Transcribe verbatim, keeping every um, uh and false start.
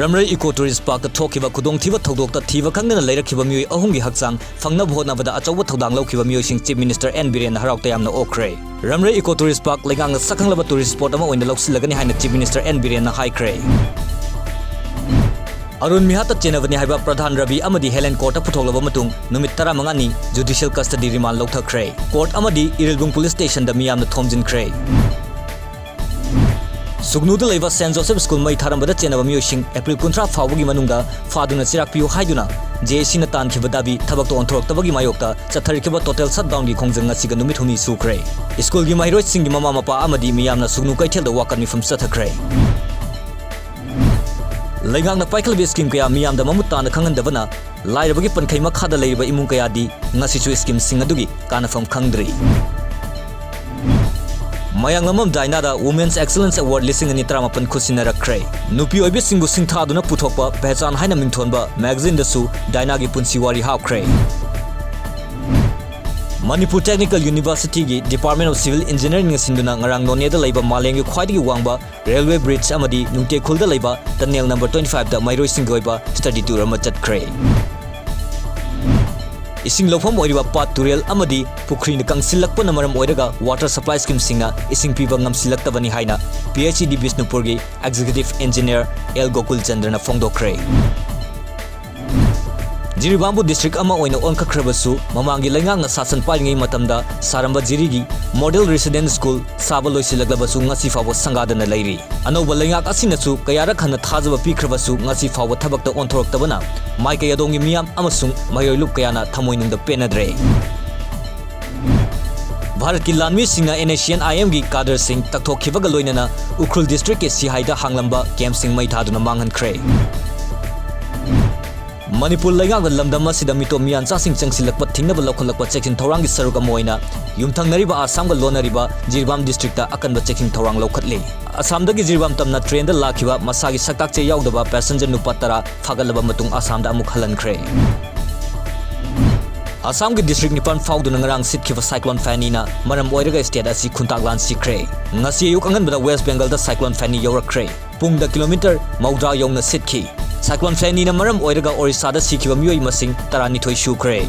ꯔꯝꯔꯩ Eco Tourist Parkꯇ ꯊꯣꯛꯈꯤꯕ ꯈꯨꯗꯣꯡꯊꯤꯕ ꯊꯧꯗꯣꯛꯇ ꯊꯤꯕ ꯈꯪꯗꯅ ꯂꯩꯔꯛꯈꯤꯕ ꯃꯤꯑꯣꯏ ꯑꯍꯨꯝꯒꯤ ꯍꯛꯆꯥꯡ ꯐꯪꯅꯕ ꯍꯣꯠꯅꯕꯗ ꯑꯆꯧꯕ ꯊꯧꯗꯥꯡ ꯂꯧꯈꯤꯕ ꯃꯤꯑꯣꯏꯁꯤꯡ Chief Minister ꯑꯦꯟ ꯕꯤꯔꯦꯟꯅ ꯍꯔꯥꯎ ꯇꯌꯥꯝꯅ ꯑꯣꯛꯈ꯭ꯔꯦ꯫ ꯔꯝꯔꯩ Eco Tourist Park ꯂꯩꯉꯥꯛꯅ ꯁꯛꯈꯪꯂꯕ tourist spot ꯑꯃ ꯑꯣꯏꯅ ꯂꯧꯁꯤꯜꯂꯒꯅꯤ ꯍꯥꯏꯅ Chief Minister ꯑꯦꯟ ꯕꯤꯔꯦꯟꯅ ꯍꯥꯏꯈ꯭ꯔꯦ꯫ ꯑꯔꯨꯟ ꯃꯤꯍꯥꯠꯇ ꯆꯦꯟꯅꯕꯅꯤ ꯍꯥꯏꯕ ꯄ꯭ꯔꯙꯥꯟ ꯔꯕꯤ ꯑꯃꯗꯤ ꯍꯦꯂꯦꯟ ꯀꯣꯔꯠꯇ ꯄꯨꯊꯣꯛꯂꯕ ꯃꯇꯨꯡ ꯅꯨꯃꯤꯠ ꯇꯔꯥꯃꯉꯥꯅꯤ judicial custody remand ꯂꯧꯊꯈ꯭ꯔꯦ꯫ ꯀꯣꯔꯠ ꯑꯃꯗꯤ ꯏꯔꯤꯜꯕꯨꯡ police stationꯗ ꯃꯤꯌꯥꯝꯅ ꯊꯣꯝꯖꯤꯟꯈ꯭ꯔꯦ꯫ ꯁꯨꯒꯅꯨꯗ ꯂꯩꯕ Saint Joseph School ꯃꯩ ꯊꯥꯔꯝꯕꯗ ꯆꯦꯟꯅꯕ ꯃꯤꯑꯣꯏꯁꯤꯡ April ꯀꯨꯟꯊ꯭ꯔꯥ ꯐꯥꯎꯕꯒꯤ ꯃꯅꯨꯡꯗ ꯐꯥꯗꯨꯅ ꯆꯩꯔꯥꯛ ꯄꯤꯌꯨ ꯍꯥꯏꯗꯨꯅ J A Cꯅ ꯇꯥꯟꯈꯤꯕ ꯗꯥꯕꯤ ꯊꯕꯛꯇ ꯑꯣꯟꯊꯣꯔꯛꯇꯕꯒꯤ ꯃꯥꯌꯣꯛꯇ ꯆꯠꯊꯔꯛꯈꯤꯕ total shutdownꯒꯤ ꯈꯣꯡꯖꯪ ꯉꯁꯤꯒ ꯅꯨꯃꯤꯠ ꯍꯨꯝꯅꯤ ꯁꯨꯈ꯭ꯔꯦ꯫ Schoolꯒꯤ ꯃꯍꯩꯔꯣꯏꯁꯤꯡꯒꯤ ꯃꯃꯥ ꯃꯄꯥ ꯑꯃꯗꯤ ꯃꯤꯌꯥꯝꯅ ꯁꯨꯒꯅꯨ ꯀꯩꯊꯦꯜꯗ ꯋꯥꯀꯠ ꯃꯤꯐꯝ ꯆꯠꯊꯈ꯭ꯔꯦ꯫ ꯂꯩꯉꯥꯛꯅ ꯄꯥꯏꯈꯠꯂꯤꯕ scheme ꯀꯌꯥ ꯃꯤꯌꯥꯝꯗ ꯃꯃꯨꯠ ꯇꯥꯅ ꯈꯪꯍꯟꯗꯕꯅ ꯂꯥꯏꯔꯕꯒꯤ ꯄꯟꯈꯩ ꯃꯈꯥꯗ ꯂꯩꯔꯤꯕ ꯏꯃꯨꯡ ꯀꯌꯥꯗꯤ ꯉꯁꯤꯁꯨ schemeꯁꯤꯡ ꯑꯗꯨꯒꯤ ꯀꯥꯟꯅꯐꯝ ꯈꯪꯗ꯭ꯔꯤ꯫ ꯃꯌꯥꯡꯂꯝꯕꯝ ꯗꯥꯏꯅꯥꯗ Women's Excellence Award ꯂꯤꯁꯤꯡ ꯑꯅꯤ ꯇꯔꯥꯃꯥꯄꯟ ꯈꯨꯠꯁꯤꯟꯅꯔꯛꯈ꯭ꯔꯦ꯫ ꯅꯨꯄꯤ ꯑꯣꯏꯕꯤꯁꯤꯡꯕꯨ ꯁꯤꯡꯊꯥꯗꯨꯅ ꯄꯨꯊꯣꯛꯄ ꯄꯦꯍꯆꯥꯟ ꯍꯥꯏꯅ ꯃꯤꯡꯊꯣꯟꯕ magazineꯗꯁꯨ ꯗꯥꯏꯅꯥꯒꯤ ꯄꯨꯟꯁꯤ ꯋꯥꯔꯤ ꯍꯥꯞꯈ꯭ꯔꯦ꯫ Manipur Technical Universityꯒꯤ Department of Civil Engineeringꯅ ꯁꯤꯟꯗꯨꯅ ꯉꯔꯥꯡ ꯅꯣꯅꯦꯗ ꯂꯩꯕ ꯃꯥꯂꯦꯝꯒꯤ ꯈ꯭ꯋꯥꯏꯗꯒꯤ ꯋꯥꯡꯕ railway bridge ꯑꯃꯗꯤ ꯅꯨꯡꯇꯦꯛꯈꯨꯜꯗ ꯂꯩꯕ tunnel number twenty fiveꯇ ꯃꯍꯩꯔꯣꯏꯁꯤꯡꯒꯤ ꯑꯣꯏꯕ study tour ꯑꯃ ꯆꯠꯈ꯭ꯔꯦ꯫ ꯏꯁꯤꯡ ꯂꯧꯐꯝ ꯑꯣꯏꯔꯤꯕ ꯄꯥꯠ ꯇꯨꯔꯦꯜ ꯑꯃꯗꯤ ꯄꯨꯈ꯭ꯔꯤꯅ ꯀꯪꯁꯤꯜꯂꯛꯄꯅ ꯃꯔꯝ ꯑꯣꯏꯔꯒ water supply schemeꯁꯤꯡꯅ ꯏꯁꯤꯡ ꯄꯤꯕ ꯉꯝꯁꯤꯜꯂꯛꯇꯕꯅꯤ ꯍꯥꯏꯅ P H E D ꯕꯤꯁꯅꯨꯄꯨꯔꯒꯤ Executive Engineer ꯑꯦꯜ ꯒꯣꯀꯨꯜ ꯆꯟꯗ꯭ꯔꯅ ꯐꯣꯡꯗꯣꯛꯈ꯭ꯔꯦ꯫ ꯖꯤꯔꯤꯕꯥꯝꯕꯨ district ꯑꯃ ꯑꯣꯏꯅ ꯑꯣꯟꯈꯠꯈ꯭ꯔꯕꯁꯨ, ꯃꯃꯥꯡꯒꯤ ꯂꯩꯉꯥꯛꯅ ꯁꯥꯁꯟ ꯄꯥꯏꯔꯤꯉꯩ ꯃꯇꯝꯗ ꯁꯥꯔꯝꯕ ꯖꯤꯔꯤꯒꯤ Model Residence School ꯁꯥꯕ ꯂꯣꯏꯁꯤꯜꯂꯛꯂꯕꯁꯨ ꯉꯁꯤ ꯐꯥꯎꯕ ꯁꯪꯒꯥꯗꯅ ꯂꯩꯔꯤ꯫ ꯑꯅꯧꯕ ꯂꯩꯉꯥꯛ ꯑꯁꯤꯅꯁꯨ ꯀꯌꯥꯔꯛ ꯍꯟꯅ ꯊꯥꯖꯕ ꯄꯤꯈ꯭ꯔꯕꯁꯨ ꯉꯁꯤ ꯐꯥꯎꯕ ꯊꯕꯛꯇ ꯑꯣꯟꯊꯣꯔꯛꯇꯕꯅ ꯃꯥꯏꯀꯩ ꯑꯗꯣꯝꯒꯤ ꯃꯤꯌꯥꯝ ꯑꯃꯁꯨꯡ ꯃꯍꯩꯔꯣꯏ ꯂꯨꯞ ꯀꯌꯥꯅ ꯊꯃꯣꯏꯅꯨꯡꯗ ꯄꯦꯟꯅꯗ꯭ꯔꯦ꯫ ꯚꯥꯔꯠꯀꯤ ꯂꯥꯟꯃꯤꯁꯤꯡꯅ N S C N I Mꯒꯤ cadreꯁꯤꯡ ꯇꯛꯊꯣꯛꯈꯤꯕꯒ ꯂꯣꯏꯅꯅ ꯎꯈ꯭ꯔꯨꯜ districtꯀꯤ ꯁꯤꯍꯥꯏꯗ ꯍꯥꯡꯂꯝꯕ campꯁꯤꯡ ꯃꯩ ꯊꯥꯗꯨꯅ ꯃꯥꯡꯍꯟꯈ꯭ꯔꯦ꯫ ꯃꯅꯤꯄꯨꯔ ꯂꯩꯉꯥꯛꯅ ꯂꯝꯗꯝ ꯑꯁꯤꯗ ꯃꯤꯇꯣꯞ ꯃꯤꯌꯥꯟꯆꯥꯁꯤꯡ ꯆꯪꯁꯤꯜꯂꯛꯄ ꯊꯤꯡꯅꯕ ꯂꯧꯈꯠꯂꯛꯄ ꯆꯦꯛꯁꯤꯟ ꯊꯧꯔꯥꯡꯒꯤ ꯁꯔꯨꯛ ꯑꯃ ꯑꯣꯏꯅ ꯌꯨꯝꯊꯪꯅꯔꯤꯕ ꯑꯁꯥꯝꯒ ꯂꯣꯟꯅꯔꯤꯕ ꯖꯤꯔꯤꯕꯥꯝ districtꯇ ꯑꯀꯟꯕ ꯆꯦꯛꯁꯤꯟ ꯊꯧꯔꯥꯡ ꯂꯧꯈꯠꯂꯤ꯫ ꯑꯁꯥꯝꯗꯒꯤ ꯖꯤꯔꯤꯕꯥꯝ ꯇꯝꯅ trainꯗ ꯂꯥꯛꯈꯤꯕ ꯃꯁꯥꯒꯤ ꯁꯛꯇꯥꯛꯆꯦ ꯌꯥꯎꯗꯕ passenger ꯅꯨꯄꯥ ꯇꯔꯥ ꯐꯥꯒꯠꯂꯕ ꯃꯇꯨꯡ ꯑꯁꯥꯝꯗ ꯑꯃꯨꯛ ꯍꯜꯍꯟꯈ꯭ꯔꯦ꯫ ꯑꯁꯥꯝꯒꯤ ꯗꯤꯁꯇ꯭ꯔꯤꯛ ꯅꯤꯄꯥꯟ ꯐꯥꯎꯗꯨꯅ ꯉꯔꯥꯡ ꯁꯤꯠꯈꯤꯕ ꯁꯥꯏꯀ꯭ꯂꯣꯟ ꯐꯦꯅꯤꯅ ꯃꯔꯝ ꯑꯣꯏꯔꯒ ꯁ꯭ꯇꯦꯠ ꯑꯁꯤ ꯈꯨꯟꯇꯥꯛ ꯂꯥꯟ ꯁꯤꯈ꯭ꯔꯦ꯫ ꯉꯁꯤ ꯑꯌꯨꯛ ꯑꯉꯟꯕꯗ ꯋꯦꯁ ꯕꯦꯡꯒꯜꯗ ꯁꯥꯏꯀ꯭ꯂꯣꯟ ꯐꯦꯅꯤ ꯌꯧꯔꯛꯈ꯭ꯔꯦ꯫ ꯄꯨꯡꯗ ꯀꯤꯂꯣꯃꯤꯇꯔ ꯃꯧꯗ꯭ꯔꯥ ꯌꯧꯅ ꯁꯤꯠꯈꯤ꯫ ꯁꯥꯏꯀ꯭ꯂꯣꯟ ꯐꯦꯅꯤꯅ ꯃꯔꯝ ꯑꯣꯏꯔꯒ ꯑꯣꯔꯤꯁꯥꯗ ꯁꯤꯈꯤꯕ ꯃꯤꯑꯣꯏ ꯃꯁꯤꯡ ꯇꯔꯥꯅꯤꯊꯣꯏ ꯁꯨꯈ꯭ꯔꯦ꯫